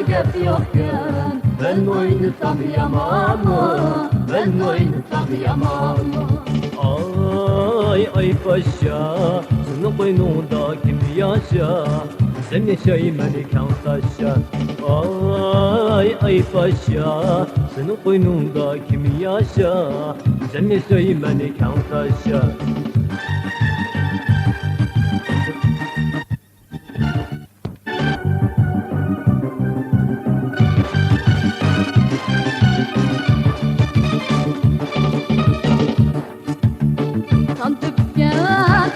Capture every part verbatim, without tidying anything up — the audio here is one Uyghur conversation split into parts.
گەپ يوقكەن، مەن ئوينىسام يامانمۇ، مەن ئوينىسام يامانمۇ؟ ئاي، ئاي پاشا، سېنىڭ قوينۇڭدا كىم ياشا؟ سەن ياشاي مەن كەڭ تاشا. ئاي، ئاي پاشا، سېنىڭ قوينۇڭدا كىم ياشا؟ سەن ياشاي مەن كەڭ تاشا. تام تۆپكە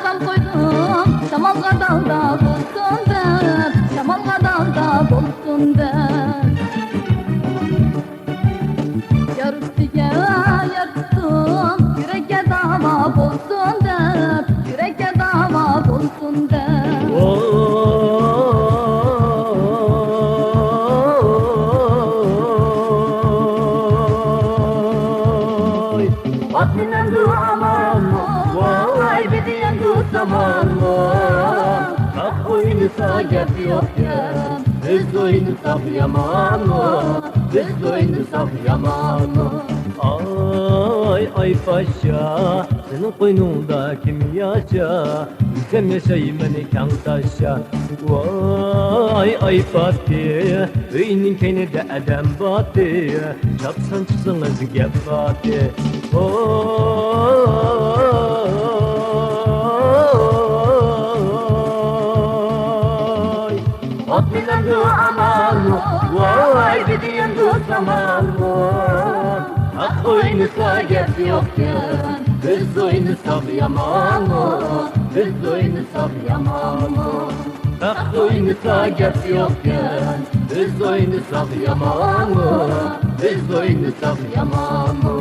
سال قويدۇم، شامالغا دالدا بولسۇن دەپ، شامالغا دالدا بولسۇن دەپ. يار ئۈستىگە يار تۇتۇپ، يۈرەككە داۋا بولسۇن دەپ، يۈرەككە داۋا بولسۇن دەپ. ۋاي. ئات مىنەمدۇ ئامانمۇ؟ ۋاي، بېدىيەمدۇ سامانمۇ؟ خەق ئوينىسا گەپ يوقكەن، بىز ئوينىساق يامانمۇ؟ بىز ئوينىساق يامانمۇ؟ ئاي، ئاي پاشا، سېنىڭ قوينۇڭدا كىم ياشا؟ سەن ياشاي مەن كەڭ تاشا. ۋاي، ئاي پاتى، ئۆينىڭ كەينىدە ئادەم باتى، چاپسان چىقسىڭىز گەپ باتى. ۋاي. ئات مىنەمدۇ ئامانمۇ؟ ۋاي، بېدىيەمدۇ سامانمۇ؟ خەق ئوينىسا گەپ يوقكەن، بىز ئوينىساق يامانمۇ؟ بىز ئوينىساق يامانمۇ؟ خەق ئوينىسا گەپ يوقكەن، بىز ئوينىساق يامانمۇ؟ بىز ئوينىساق يامانمۇ؟